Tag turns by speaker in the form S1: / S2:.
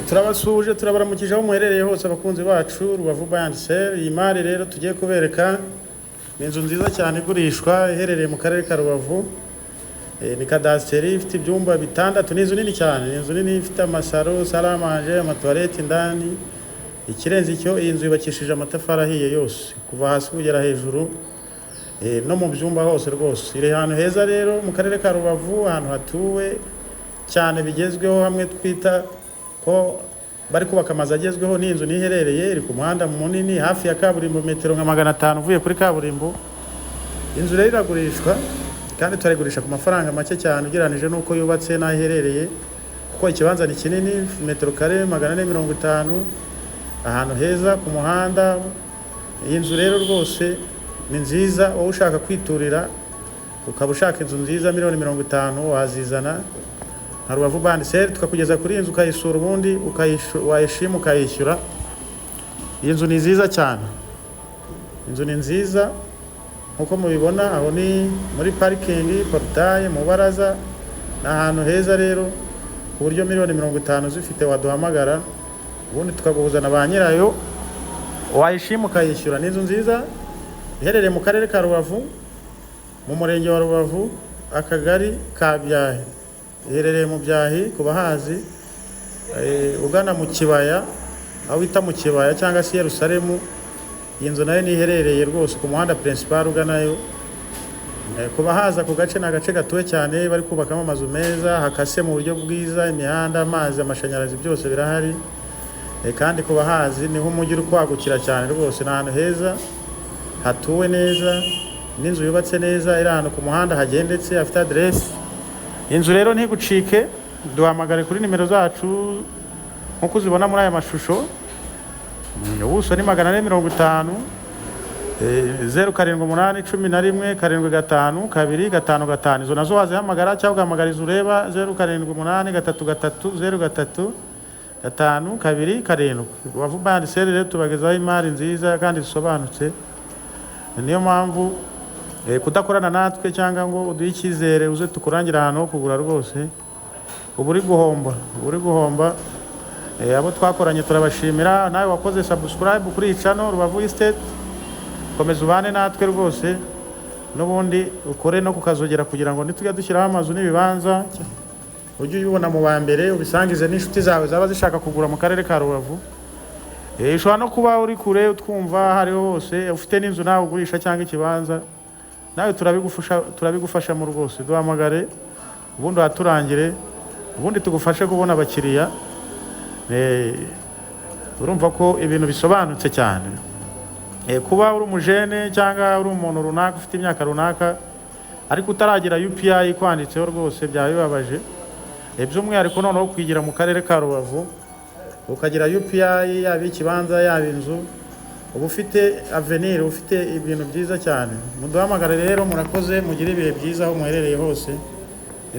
S1: Turabasuhuje, turabaramukije aho muherereye hose, abakunzi bacu Rubavu Buy and Sell. Iyi mari rero tugiye kubereka ni inzu nziza cyane igurishwa, iherereye mu karere ka Rubavu. Ni kadasiteri ifite ibyumba bitandatu. Ni inzu nini cyane, ni inzu nini ifite amasaro, salle à manger, amatuwarete indani. Ikirenze icyo, iyi nzu yubakishije amatafari ahiye yose kuva hasi kugera hejuru, no mu byumba hose rwose. Iri ahantu heza rero mu karere ka Rubavu, ahantu hatuwe cyane bigezweho, hamwe twita ko bari kubaka amazu agezweho. Ni inzu niherereye, iri ku muhanda munini hafi ya kaburimbo, metero nka 500 uvuye kuri kaburimbo. Inzu rero iragurishwa kandi turayigurisha ku mafaranga make cyane ugereranije n'uko yubatse n'aho iherereye, kuko ikibanza ni kinini, metero kare 450, ahantu heza ku muhanda. Iyi nzu rero rwose ni nziza. Wowe ushaka kwiturira, ukaba ushaka inzu nziza, miliyoni 50 wazizana nka Rubavu Buy and Sell, tukakugeza kuri iyi nzu ukayisura, ubundi wayishima ukayishyura. Iyi nzu ni nziza cyane, inzu ni nziza nkuko mubibona. Aho ni muri parikingi, portail, mu baraza, ni ahantu heza rero ku buryo miliyoni 50 zifite waduhamagara, ubundi tukaguhuza na ba nyirayo, wayishima ukayishyura. Ni inzu nziza iherereye mu karere ka Rubavu, mu murenge wa Rubavu, akagari ka Byahi. Iherereye mu Byahi ku bahazi, ugana mu kibaya, aho bita mu kibaya cyangwa se Yerusalemu. Iyi nzu nayo niherereye rwose ku muhanda principal uganayo. Ku bahaza ku gace, ni agace gatuwe cyane, bari kubakamo amazu meza, hakase mu buryo bwiza, imihanda, amazi, amashanyarazi, byose birahari. Kandi ku bahazi niho umujyi uri kwagukira cyane rwose. Ni ahantu heza hatuwe neza, n'inzu yubatse neza, iri ahantu ku muhanda hagendetse, hafite aderesi. Inzu rero ntigucike, duhamagare kuri nimero zacu nk'uko uzibona muri aya mashusho. Ubuso ni 450. 0781175255. Izo nazo wazihamagara cyangwa ugahamagara izo ureba, 0783303527. Rubavu Buy and Sell rero tubagezaho imari nziza kandi zisobanutse. Niyo mpamvu kudakorana natwe cyangwa ngo uduhe icyizere uze tukurangire ahantu ho kugura, rwose uba uri guhomba, uba uri guhomba. Abo twakoranye turabashimira. Nawe wakoze subscribe kuri iyi channel Rubavu Estate, komeza ubane natwe rwose, n'ubundi ukore no kukazogera kugira ngo nitujya dushyiraho amazu n'ibibanza ujye ubibona mu ba mbere, ubisangize n'inshuti zawe zaba zishaka kugura mu karere ka Rubavu. Ushobora no kuba uri kure utwumva aho ariho hose, ufite n'inzu nawe ugurisha cyangwa ikibanza, nawe turabigufasha, turabigufashamo rwose. Duhamagare ubundi uhaturangire, ubundi tugufashe kubona abakiriya. Urumva ko ibintu bisobanutse cyane. Kuba uri umujene cyangwa uri umuntu runaka ufite imyaka runaka ariko utaragira UPI kwanditseho, rwose byaba bibabaje. By'umwihariko noneho kwigira mu karere ka Rubavu ukagira UPI, yaba ikibanza, yaba inzu, uba ufite avenir, uba ufite ibintu byiza cyane. Muduhamagare rero. Murakoze, mugire ibihe byiza aho muherereye hose.